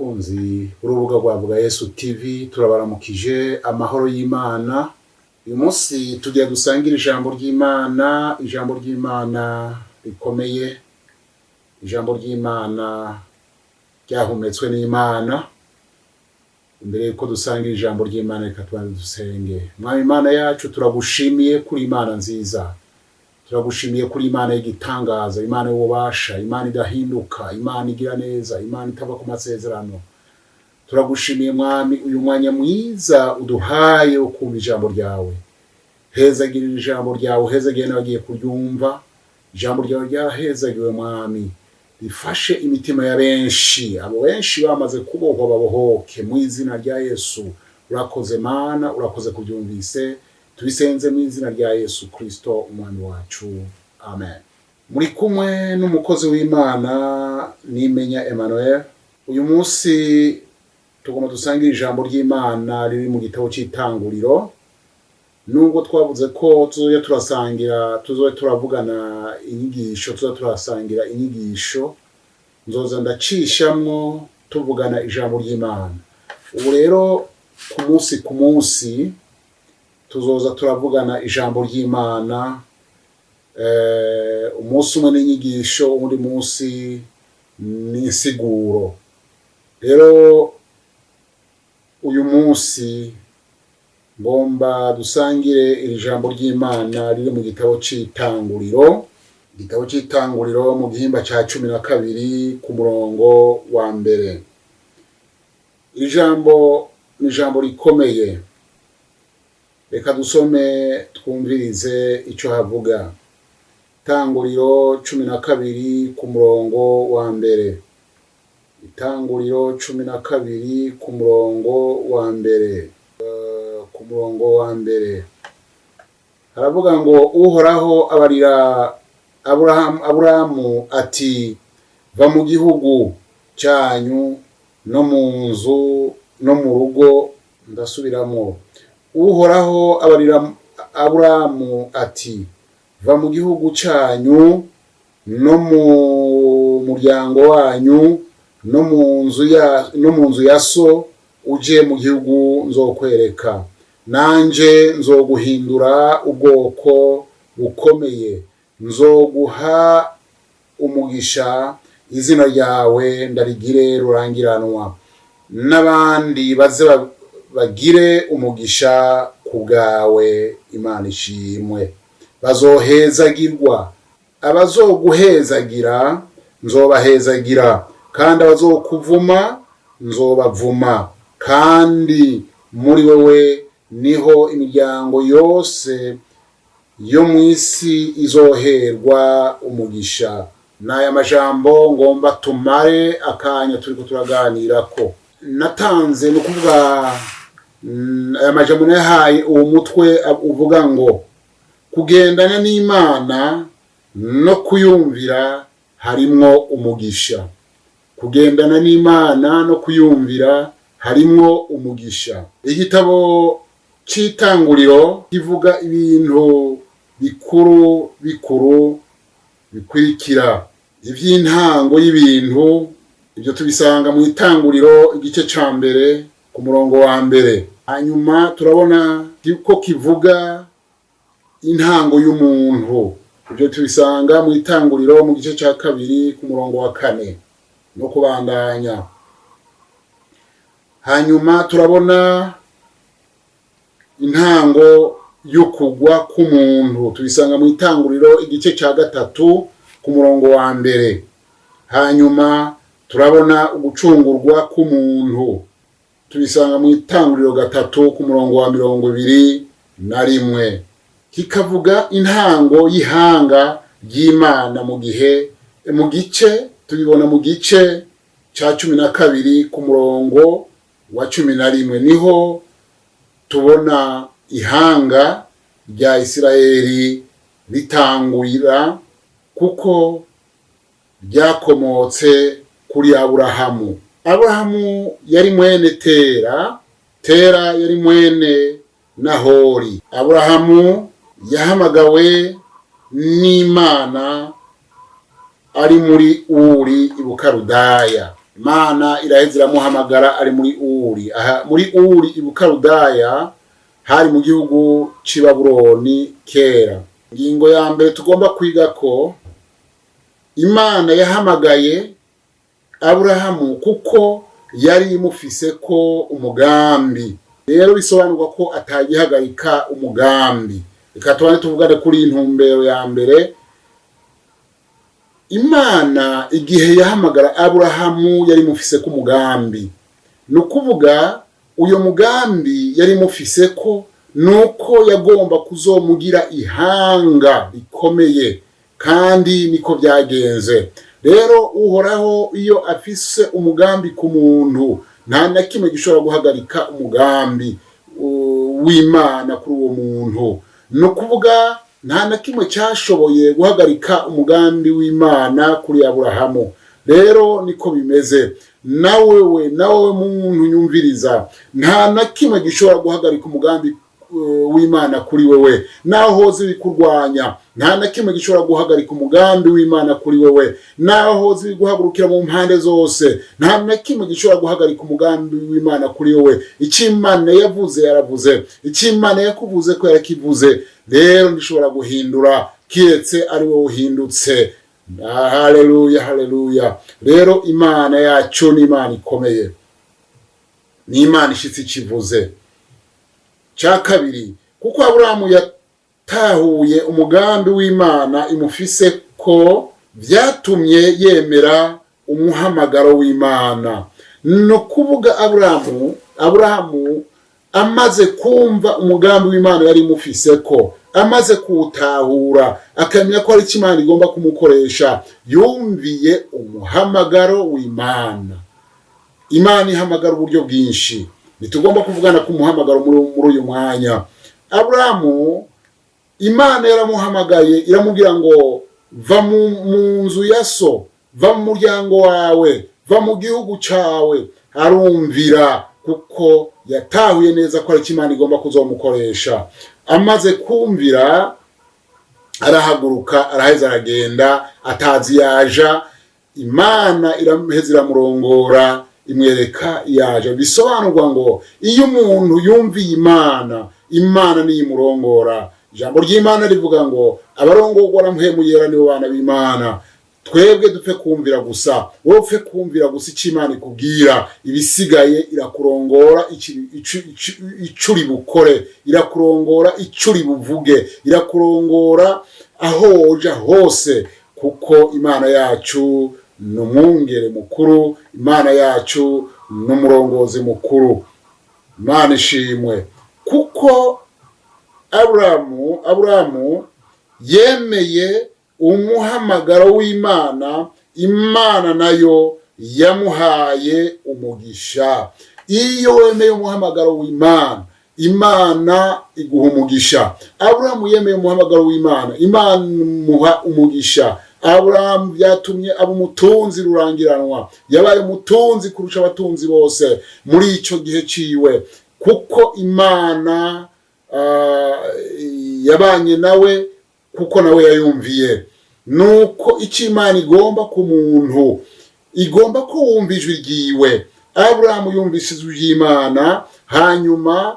Abakunzi b'urubuga rwa Vuga Yesu TV, turabaramukije amahoro y'Imana. Uyu munsi tugiye dusangira ijambo ry'Imana, ijambo ry'Imana rikomeye, ijambo ry'Imana ryahumetswe n'Imana. Imbere yuko dusangira ijambo ry'Imana, reka tubanze dusenge. Mwami Imana yacu, turagushimiye kuri Imana nziza, turagushimiye kuri Imana y'igitangaza, Imana y'ububasha, Imana idahinduka, Imana igira neza, Imana itava ku masezerano. Turagushimiye Mwami uyu mwanya mwiza uduhaye wo kumva ijambo ryawe. Hezagirira ijambo ryawe, hezagire n'abagiye kuryumva. Ijambo ryawe ryarahezagiwe Mwami, rifashe imitima ya benshi, abo benshi bamaze kubohwa babohoke mu izina rya Yesu. Urakoze Mana, urakoze kubyumvise, tubisenze mu izina rya Yesu Kristo umwami wacu, amen. Muri kumwe n'umukozi w'Imana Nimenya Emmanuel. Uyu munsi tugomba dusangire ijambo ry'Imana riri mu gitabo cy'Itanguriro. Nubwo twavuze ko tuzoja turasangira, tuzoja turavugana inyigisho, tuzoja turasangira inyigisho, nzoza ndacishamwo tuvugana ijambo ry'Imana. Ubu rero ku munsi ku munsi tuzoza turavugana ijambo ry'Imana, umunsi umwe n'inyigisho, uwundi munsi n'insiguro. Rero uyu munsi ngomba dusangire iri jambo ry'Imana riri mu gitabo c'Itanguriro, igitabo c'Itanguriro mu gihimba ca 12 ku murongo wa mbere. Iri jambo ni ijambo rikomeye, reka dusome twumvirize ico havuga. Itanguriro 12 ku murongo wa mbere. Itanguriro 12 ku murongo wa mbere. Ku murongo wa mbere haravuga ngo: Uhoraho abarira Aburahamu ati: va mu gihugu cyanyu no mu nzu no mu rugo. Ndasubiramwo, Uhoraho abarira Aburahamu ati: va mu gihugu cyanyu no mu muryango wanyu no mu nzu ya so, uje mu gihugu nzokwereka, nanje nzoguhindura ubwoko bukomeye, nzoguha umugisha, izina ryawe ndarigire rurangiranwa, n'abandi baze bagire umugisha ku bwawe. Imana ishimwe. Bazohezagirwa, abazoguhezagira nzobahezagira, kandi abazokuvuma nzobavuma, kandi muri wewe niho imiryango yose yo mu isi izoherwa umugisha. N'aya majambo ngomba tumare akanya turiko turaganirako. Natanze ni ukuvuga aya majambo nayahaye uwo mutwe uvuga ngo: kugendana n'Imana no kuyumvira harimwo umugisha. Kugendana n'Imana no kuyumvira harimwo umugisha. Igitabo c'Itanguriro kivuga ibintu bikuru bikuru bikurikira: ivy'intango y'ibintu, ibyo tubisanga mu Itanguriro igice ca mbere ku murongo wa mbere. Hanyuma turabona ko kivuga intango y'umuntu, ibyo tubisanga mu Itanguriro mu gice ca kabiri ku murongo wa kane no kubandanya. Hanyuma turabona intango y'ukugwa k'umuntu, tubisanga mu Itanguriro igice ca gatatu ku murongo wa mbere. Hanyuma turabona ugucungurwa k'umuntu, tubisanga mu Itanguriro 3 ku murongo wa 21. Kikavuga intango y'ihanga ry'Imana mu gihe mu gice, tubibona mu gice ca 12 ku murongo wa 11, niho tubona ihanga rya Isirayeli ritangurira, kuko ryakomotse kuri Aburahamu. Aburahamu yari mwene Tera, Tera yari mwene Nahori. Aburahamu yahamagawe n'Imana ari muri Uri i Bukarudaya. Imana iraheza iramuhamagara ari muri Uri. Aha muri Uri i Bukaludaya hari mu gihugu c'i Babuloni kera. Ingingo ya mbere tugomba kwiga ko Imana yahamagaye Aburahamu kuko yari imufise ko umugambi. Rero bisobanurwa ko atagihagarika umugambi. Reka tubane tuvugane kuri iyi ntumbero ya mbere. Imana igihe yahamagara Aburahamu yari imufise ko umugambi. Ni ukuvuga uyo mugambi yari imufise ko nuko yagomba kuzomugira ihanga rikomeye, kandi niko byagenze. Rero Uhoraho iyo afise umugambi ku muntu, nta na kimwe gishobora guhagarika umugambi w'Imana kuri uwo muntu. Ni ukuvuga nta na kimwe cyashoboye guhagarika umugambi w'Imana kuri Aburahamu. Rero niko bimeze. Nawewe, nawe muntu nyumviriza, nta na kimwe gishobora guhagarika umugambi w'Imana kuri wewe. Naho hoza ibikurwanya, nta na kimwe gishobora guhagarika umugambi w'Imana kuri wewe. Naho hoza ibiguhagurukira mu mpande zose, nta na kimwe gishobora guhagarika umugambi w'Imana kuri wewe. Icyo Imana yavuze yaravuze, icyo Imana yakuvuze ko yarakivuze. Rero ndishobora guhindura kiretse ari wowe uhindutse. Haleluya, haleluya. Rero Imana yacu ni Imana ikomeye, ni Imana ishitse ikivuze. Cya kabiri, kuko Aburahamu yatahuye umugambi w'Imana imufise ko, byatumye yemera umuhamagaro w'Imana. Ni ukuvuga Aburahamu amaze kumva umugambi w'Imana yari imufise ko, amaze kuwutahura, akamenya ko ari icyo Imana igomba kumukoresha, yumviye umuhamagaro w'Imana. Imana ihamagara uburyo bwinshi, ntitugomba kuvugana ku muhamagaro muri uyu mwanya. Aburahamu Imana yaramuhamagaye, iramubwira ngo va mu nzu ya so, va mu muryango wawe, va mu gihugu cyawe. Arumvira kuko yatahuye neza ko ari icyo Imana igomba kuzomukoresha. Amaze kumvira arahaguruka, araheza aragenda atazi yaja. Imana iraheza iramurongora, imwereka yaje. Bisobanurwa ngo iyo umuntu yumviye Imana, Imana niyo imurongora. Ijambo ry'Imana rivuga ngo abarongorwa na Mpwemu Yera nibo bana b'Imana. Twebwe dupfe kumvira gusa, wowe upfe kumvira gusa icyo Imana ikubwira, ibisigaye irakurongora ico uri bukore, irakurongora ico uri buvuge, irakurongora aho woja hose, kuko Imana yacu ni umwungere mukuru, Imana yacu ni umurongozi mukuru. Imana ishimwe kuko Aburahamu yemeye umuhamagaro w'Imana, Imana nayo yamuhaye umugisha. Iyo wemeye umuhamagaro w'Imana, Imana iguha umugisha. Aburahamu yemeye umuhamagaro w'Imana, Imana imuha umugisha. Aburahamu byatumye aba umutunzi rurangiranwa, yabaye umutunzi kurusha abatunzi bose muri icyo gihe ciwe, kuko Imana yabanye nawe, kuko nawe yayumviye. Nuko icyo Imana igomba ku muntu, igomba ko wumva ijwi ryiwe. Aburahamu yumvise ijwi ry'Imana, hanyuma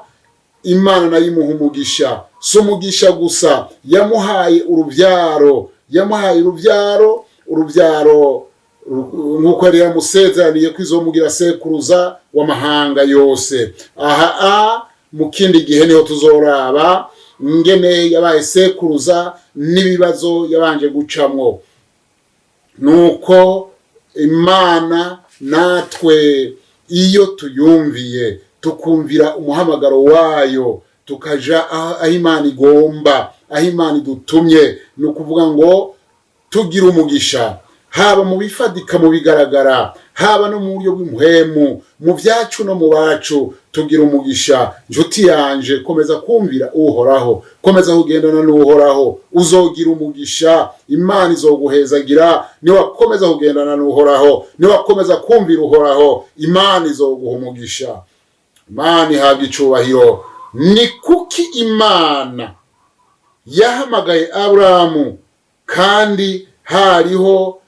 Imana nayo imuha umugisha. Si umugisha gusa, yamuhaye urubyaro, yamuhaye urubyaro, urubyaro nk'uko yari yamusezeraniye ko izomugira sekuruza w'amahanga yose. Aha mu kindi gihe niho tuzoraba ngene yabaye sekuruza n'ibibazo yabanje gucamwo. Nuko Imana natwe iyo tuyumviye, tukumvira umuhamagaro wayo, tukaja aho Imana igomba, aho Imana idutumye, ni ukuvuga ngo tugira umugisha, haba mu bifadika, mu bigaragara, haba no mu buryo bw'imuhemu, mu byacu no mu bacu, tugira umugisha. Nshuti yanje, komeza kumvira Uhoraho, komeza kugendana n'Uhoraho, uzogira umugisha. Imana izoguhezagira niwakomeza kugendana n'Uhoraho, niwakomeza kumvira Uhoraho, Imana izoguha umugisha. Imana ihabwa icubahiro. Ni kuki Imana yahamagaye Aburahamu kandi hariho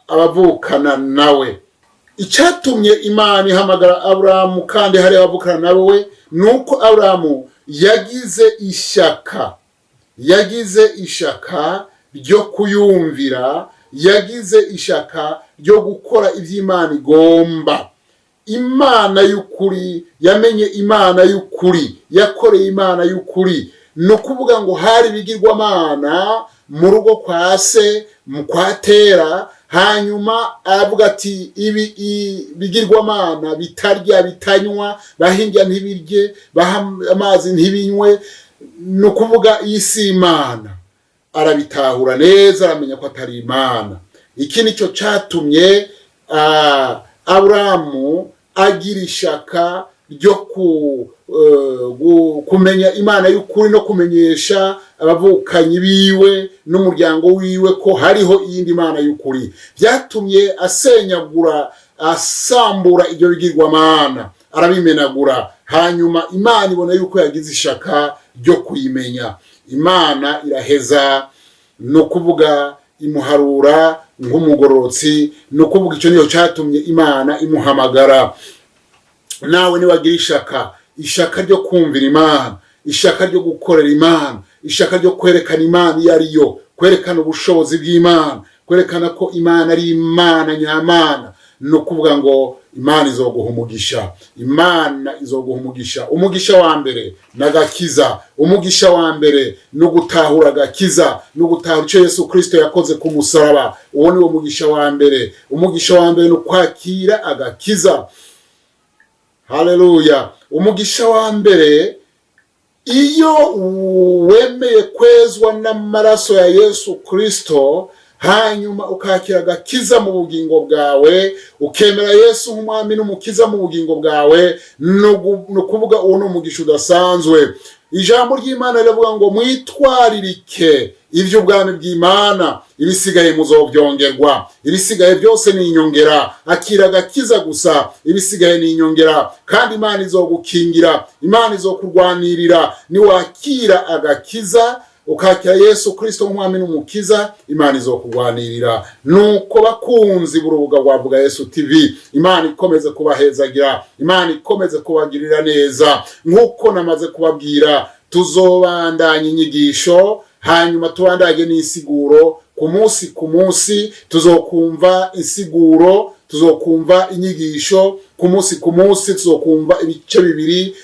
abavukana nawe? Icyatumye Imana ihamagara Aburahamu kandi hari abavukana nawe, ni uko Aburahamu yagize ishaka ryo kuyumvira, yagize ishaka ryo gukora iby'Imana igomba. Imana y'ukuri, yamenye Imana y'ukuri, yakoreye Imana y'ukuri. Ni ukuvuga ngo hari ibigirwamana mu rugo kwa se, mu kwa Tera. Hanyuma aravuga ati: "Ibi bigirwamana bitarya, bitanywa, bahinga ntibirye, baha amazi ntibinywe, ni ukuvuga iyi si Imana." Arabitahura neza, aramenya ko atari Imana. Iki nicyo cyatumye Aburahamu agira ishaka ryo kumenya Imana y'ukuri no kumenyesha abavukanyi biwe n'umuryango wiwe ko hariho iyindi Mana y'ukuri. Byatumye asenyagura, asambura ibyo bigirwamana, arabimenagura. Hanyuma Imana ibona yuko yagize ishaka ryo kuyimenya. Imana iraheza, ni ukuvuga, imuharura nk'umugororotsi. Ni ukuvuga icyo niyo cyatumye Imana imuhamagara. Nawe niwagira ishaka ryo kumvira Imana, ishaka ryo gukorera Imana, ishaka ryo kwerekana Imana iyo ari yo, kwerekana ubushobozi bw'Imana, kwerekana ko Imana ari Imana nyamana, ni ukuvuga ngo Imana izoguha umugisha. Imana izoguha umugisha. Umugisha wa mbere ni agakiza. Umugisha wa mbere ni ugutahura agakiza, ni ugutahura icyo Yesu Kirisito yakoze ku musaraba. Uwo ni wo mugisha wa mbere. Umugisha wa mbere ni ukwakira agakiza. Haleluya! Umugisha wa mbere, iyo wemeye kwezwa n'amaraso ya Yesu Kirisito, hanyuma ukakira agakiza mu bugingo bwawe, ukemera Yesu nk'umwami n'umukiza mu bugingo bwawe, ni ukuvuga uwo ni umugisha udasanzwe. Ijambo ry'Imana riravuga ngo: "Mwitwaririke iby'ubwami bw'Imana, ibisigaye muzobyongerwa." Ibisigaye byose ni inyongera. Akira agakiza gusa, ibisigaye ni inyongera. Kandi Imana izogukingira, Imana izokurwanirira. Niwakira agakiza, ukakira Yesu Kirisito nk'umwami n'umukiza, Imana izokurwanirira. Nuko bakunzi b'urubuga rwa Vuga Yesu TV, Imana ikomeze kubahezagira, Imana ikomeze kubagirira neza. Nk'uko namaze kubabwira, tuzobandanya inyigisho, hanyuma tubandanye n'insiguro ku munsi ku munsi. Tuzokumva insiguro, tuzokumva inyigisho ku munsi ku munsi. Tuzokumva ibice bibiri: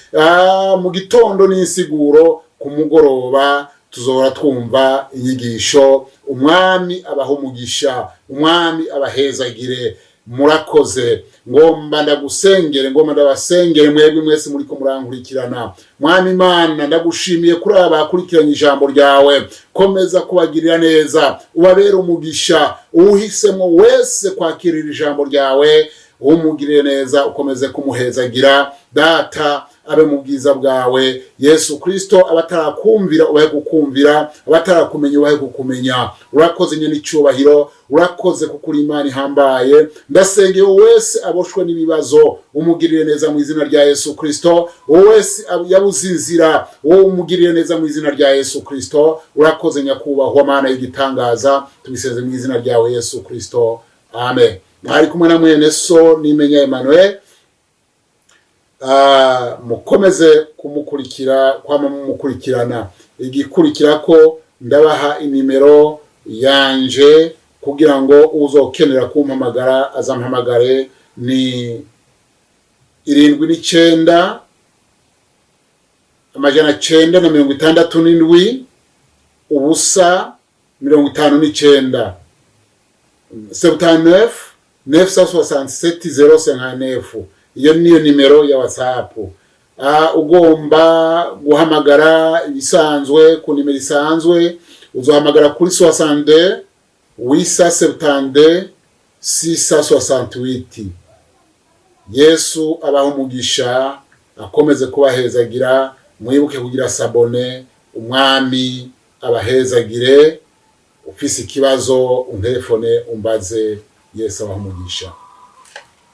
mu gitondo n'insiguro, ku mugoroba tuzohora twumva inyigisho. Umwami abaha umugisha, Umwami abahezagire. Murakoze. Ngomba ndagusengere, ngomba ndabasengere mwebwe mwese muriko murankurikirana. Mwami Imana, ndagushimiye kuri aba bakurikiranye ijambo ryawe. Komeza kubagirira neza, ubabere umugisha. Uwuhisemo wese kwakirira ijambo ryawe, umugirire neza, ukomeze kumuhezagira. Data, abe mu bwiza bwawe. Yesu Kristo, abatarakumvira ubahe kukumvira, abatarakumenya ubahe kukumenya. Urakoze nyine icyubahiro, urakoze kuko uri Imana ihambaye. Ndasengeye uwo wese aboshwe n'ibibazo, umugirire neza mu izina rya Yesu Kristo. Uwo wese yabuze inzira, wowe umugirire neza mu izina rya Yesu Kristo. Urakoze nyakubahwa Mana y'igitangaza. Tubiseze mu izina ryawe Yesu Kristo, amen. Mwari kumwe na mwene so Nimenya Emmanuel. Mukomeze kumukurikira, kwama mumukurikirana. Igikurikira ko ndabaha inimero yanje kugira ngo uzokenera kumpamagara azampamagare. Ni 79 967 0 59, 79 967 059. Iyo niyo nimero ya WhatsApp. Ugomba guhamagara ibisanzwe ku nimero isanzwe, uzohamagara kuri 62 872 668. Yesu abaha umugisha, akomeze kubahezagira. Mwibuke kugira s'abonner. Umwami abahezagire. Ufise ikibazo unterefone umbaze. Yesu abaha umugisha.